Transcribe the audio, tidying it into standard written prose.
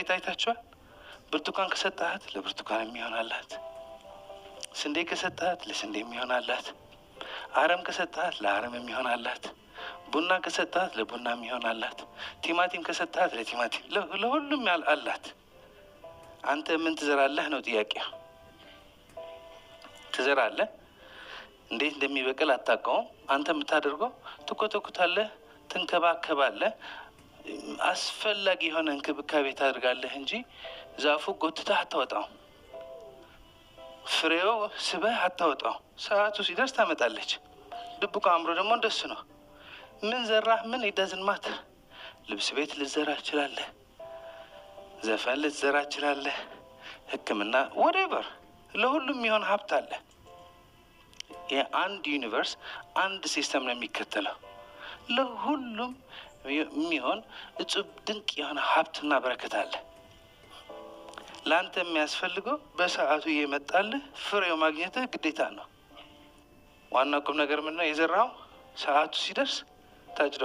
መሬት አይታችኋል? ብርቱካን ከሰጠሃት ለብርቱካን የሚሆን አላት። ስንዴ ከሰጠሃት ለስንዴ የሚሆን አላት። አረም ከሰጠሃት ለአረም የሚሆን አላት። ቡና ከሰጠሃት ለቡና የሚሆን አላት። ቲማቲም ከሰጠሃት ለቲማቲም፣ ለሁሉም አላት። አንተ ምን ትዘራለህ ነው ጥያቄው። ትዘራለህ፣ እንዴት እንደሚበቅል አታውቀውም። አንተ የምታደርገው ትኮተኩታለህ፣ ትንከባከባለህ፣ አስፈላጊ የሆነ እንክብካቤ ታደርጋለህ እንጂ ዛፉ ጎትተህ አታወጣውም። ፍሬው ስበህ አታወጣው። ሰዓቱ ሲደርስ ታመጣለች። ድብቁ አእምሮ ደግሞ እንደሱ ነው። ምን ዘራህ ምን it doesn't matter። ልብስ ቤት ልትዘራ ትችላለህ። ዘፈን ልትዘራ ትችላለህ። ሕክምና whatever፣ ለሁሉም የሚሆን ሀብት አለ። የአንድ universe አንድ system ነው የሚከተለው። ለሁሉም የሚሆን እጹብ ድንቅ የሆነ ሀብትና በረከት አለ። ለአንተ የሚያስፈልገው በሰዓቱ እየመጣልህ ፍሬው ማግኘትህ ግዴታ ነው። ዋና ቁም ነገር ምንድነው? የዘራው ሰዓቱ ሲደርስ ታጭደዋል።